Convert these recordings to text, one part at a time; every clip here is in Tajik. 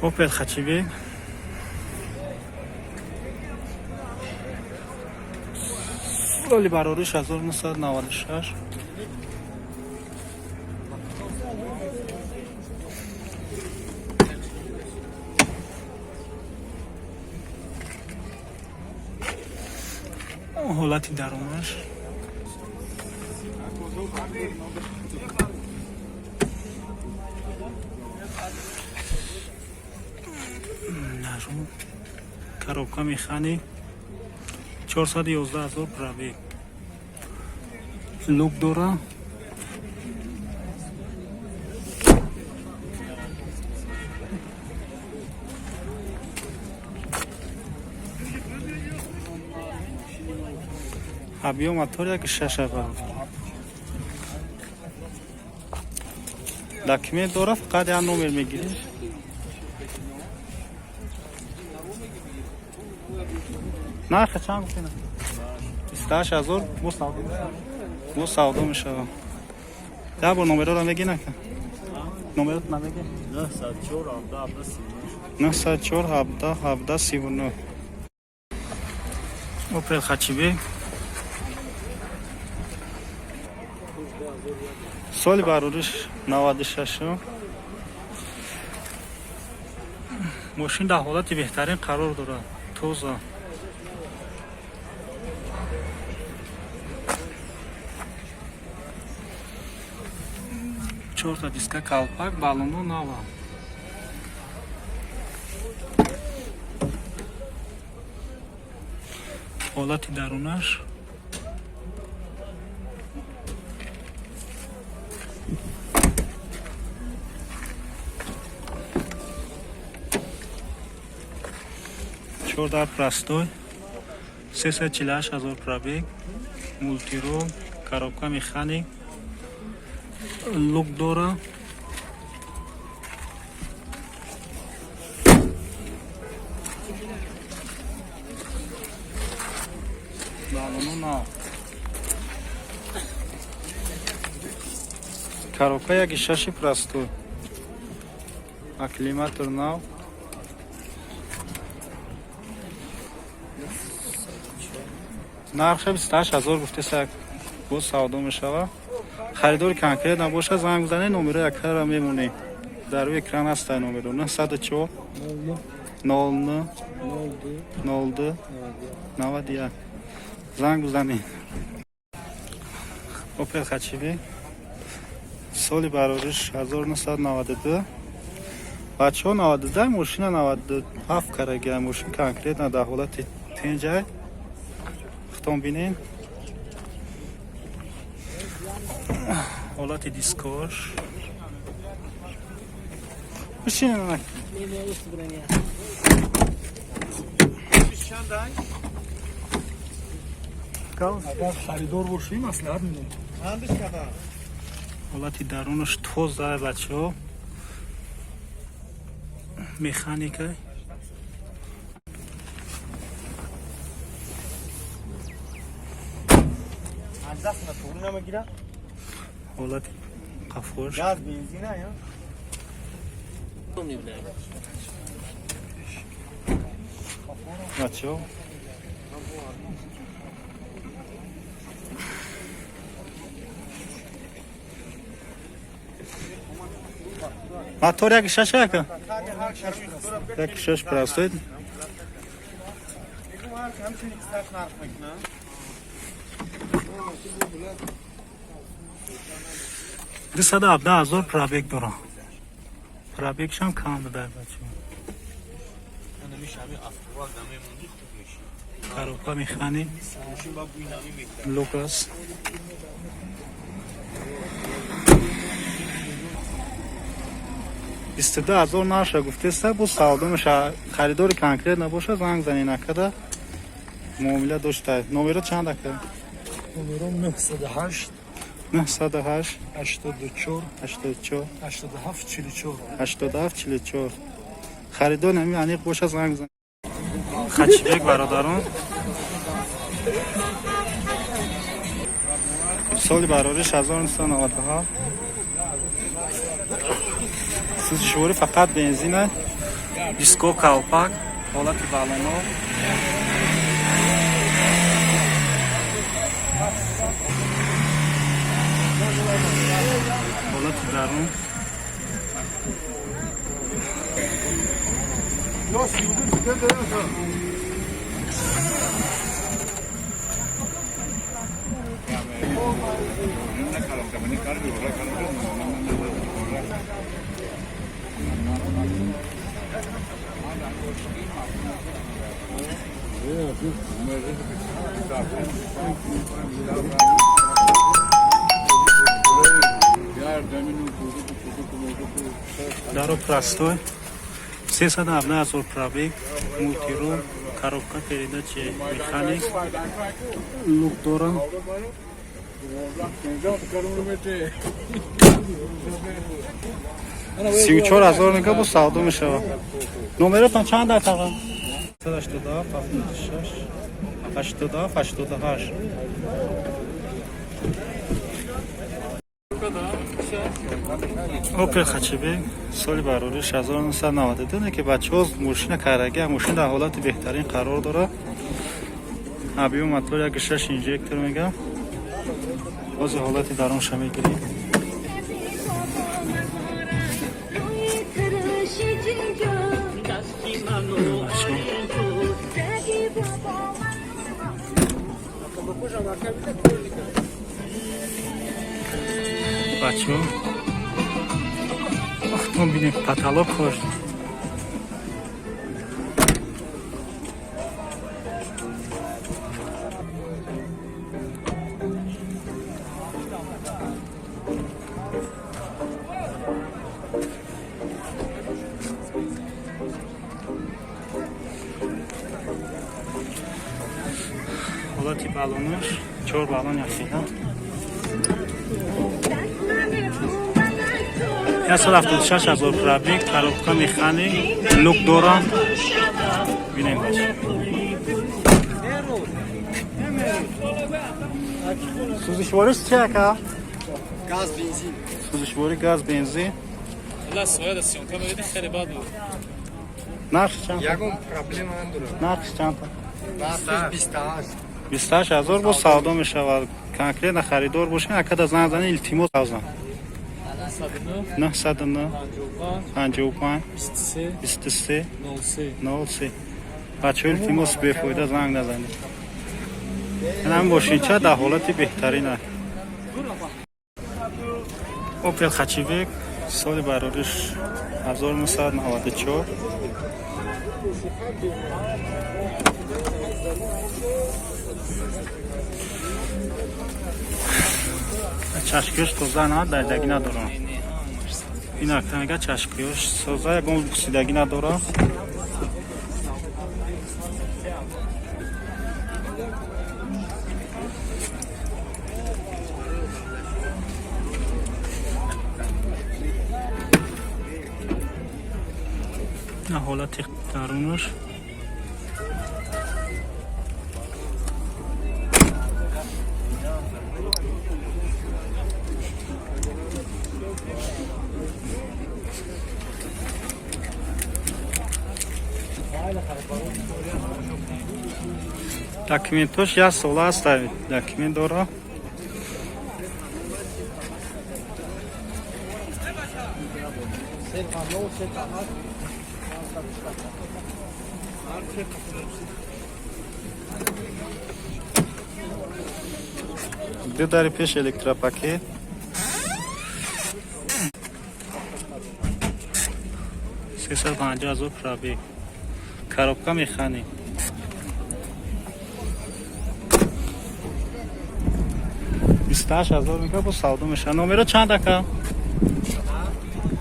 Опел Хэтчбек, соли барориш 1996. Ҳолати дарунаш, коробка механик, 411 000 пробег, люк дора. Объем мотор як шаша. Документ дора, фақат як номер мегириш. Нархи чанд гуфтина? 28 000. Бо савдо мешава. Як бор номероро меги, нака? Номерот намеги? 904 17 17 39. Опел Хэтчбек, соли барориш 96. Мошин дар ҳолати беҳтарин қарор дорад, тоза. Чорта диска, калпак, баллону нава. Ҳолати дарунаш. Чор дар простой, 348 000 пробег, мультирул, коробка механик, люк дора. Балону нав, коробка яки шаши простой, аккумулятор нав. Нархша 28 000 гуфтеса, боз савдо мешава. Харидори конкрет набоша, занг бизанед, номеро якара мемонем, дар рӯи экран ҳастай номеро: 904 09 02 91. Занг бизанед. Опел Хэтчбек, соли барориш 1992. Бачаҳо, 92 мошина, 97 карагия. Мошин конкретно дар ҳолати тинҷай, худтон бинед ҳолати дискош. Бишинед. Агар харидор бошӣ, маслиҳат медиҳем. Ҳолати дарунаш тоза, бачаҳо, механика. Даст туғри намегира. Ҳолати қафош. Газ, бензина ё? Бачаҳо, мотор як шаш, яка як шаш простой. Мегум ҳар ҳамчунин кисаш нарх мекунам. 217 000 пробег дора, пробегшам кам буда, бачаҳо. Намешами автовак намемонди, хуб меши. Коробка механик. Мошин ба бӯи намӣ мегирад. Лукас. 22 000 нарша гуфтеста, бо савдо меша. Харидори конкрет набоша, занг занӣ, накада муомила дошта. Номеро чанд, ака? Номеро 908 908 84 84 87 44. 87 44. Харидор нами аниқ боша, занг зан. Хэтчбек, бародарон, соли барориш 1997, сӯзишворӣ фақат бензина. Диско, калпак, ҳолати баллоно. Ҳолати дарун. Даро простой. 317 000 пробег, мультируль, коробка передачи механик, люк дорам. 34 000 мега, бо савдо мешавад. Номеротон чанд дақиқа? 87, 76, 87, 88. Опел Хэтчбек, соли барориш 1992, ки бачаҳо мошина кардаги, мошин дар ҳолати беҳтарин қарор дорад. Объём мотор 1,6, инжектор мегам. Ҳозир ҳолати дарунша мегирем. Бачаҳо, бачаҳо, охтон бинем, потолок хош. Ҳолати баллонаш, чор баллон яхида. 176 000 пробег, коробка механик, люк дорам. Бинем, бача. Сӯзишвориш чи, ака? Газ, бензин. Сӯзишворӣ газ, бензин. Ла соя да съёмка медиди, хеле бад буд. Нархи чанд? Ягон проблема надорад. Нархи чанд? Нархиш 28. 28 000, бо савдо мешавад. Конкретно харидор бошем, акада занг зани, илтимос азан. 909 909 55 53 23 03. 03. Бачаҳо, илтимос, бефоида занг назанед. Ин мошинча дар ҳолати беҳтарин аст. Опел Хэтчбек, соли барориш 1994. Чашкиёш тоза, на дайдагӣ надорам. Ин акта мега, чашкиёш соза, ягон бусидагӣ надорам. На ҳолати дарунаш. Документош як сола аст, документ дора. Ду дари пеш электропакет. 350 000 пробег, коробка механик. 28 000 мега, бо савдо меша. Номеро чанд, ака?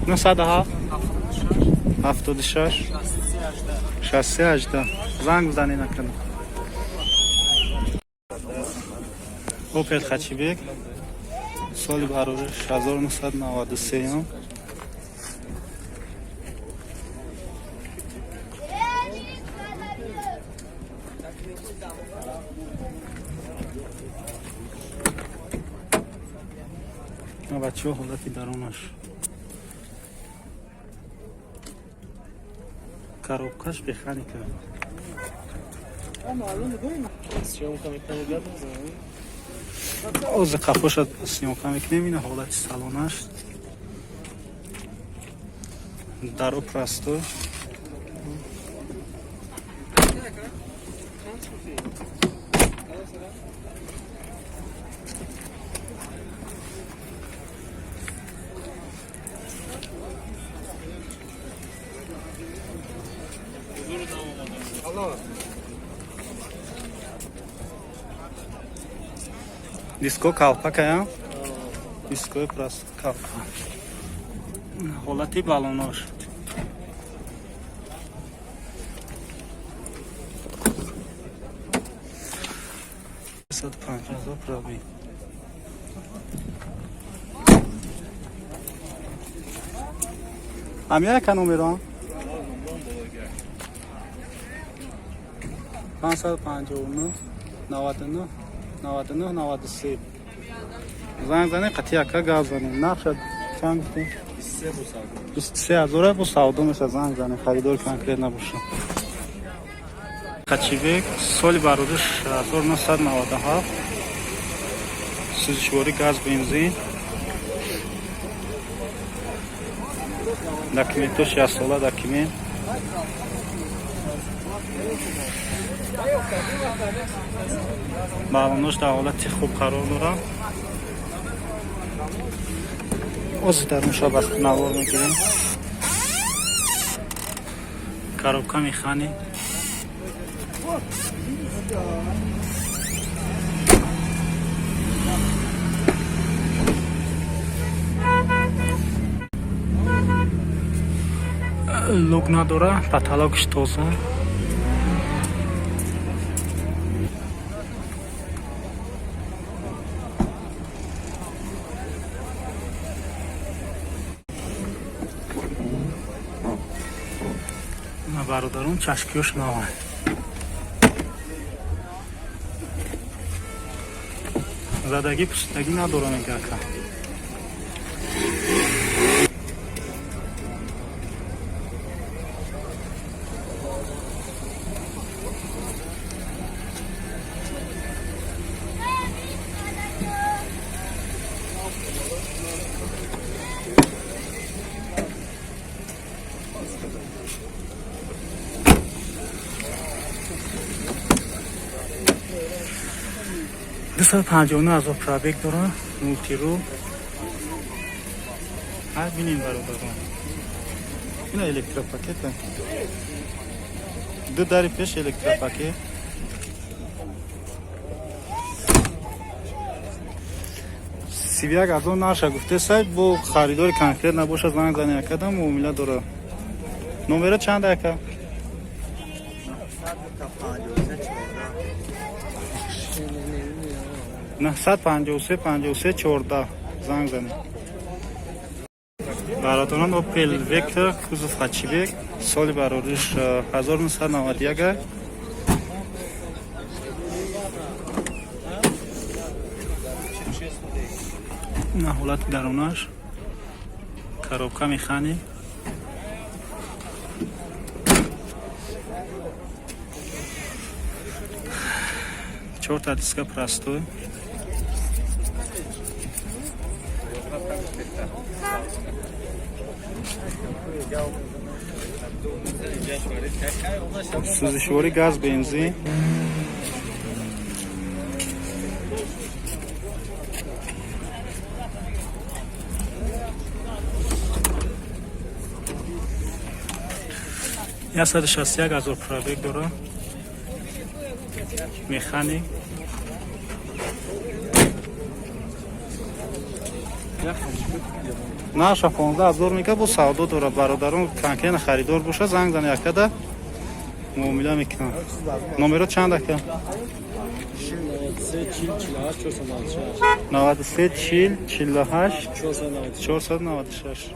907 76 63 18. Занг бизанед, накунад. Опел Хэтчбек, соли барориш 1993. Бачаҳо, ҳолати дарунаш. Коробкаш механика. Съёмка мекунем, гап мезанем. Ози қафоша съёмка мекунем. Ина ҳолати салонаш. Даро простой. Диско калпакая. Дискои просто калпа. Ҳолати балонош. 150 000 пробег. Ҳамин яка номерон? 559 99 99 93. Занг занем, қати яка гап занем. Нарха чанд гуфтем? 23 ҳазора бо савдо меша. Занг занем, харидор конкрет набоша. Хачибек, соли барориш 1997, сӯзишворӣ газ бензин, документош яксола документ. Балонош дар ҳолати хуб қарор дорад. Ози дарунша ба навор мегирем. Коробка механик. Люк надора, потолокш тоза. На бародарон, чашкиёш навай. Задагӣ пустагӣ надора, мегака. 259 000 пробег дора, мультируль. Ҳар бинем, бародарон. Ина электропакета. Ду дари пеш электропакет. 31 000 нарша гуфтесай, бо харидори конкрет набоша, занг зани, якада муомила дора. Номера чанд, ака? 953 53 14, занг занед. Бародарон, Опел Вектор, кузов хэтчбек, соли барориш 1991. На ҳолати дарунаш. Коробка механик. Чорта диска простой. Сӯзишворӣ газ бензин. 161 000 пробег дорад, механик. Наша 15 000 мека, бо савдо дорад. Бародарон, конкретно харидор боша, занг зани, якада муомила мекунам. Номеро чанд, ака? 93 40 48 496.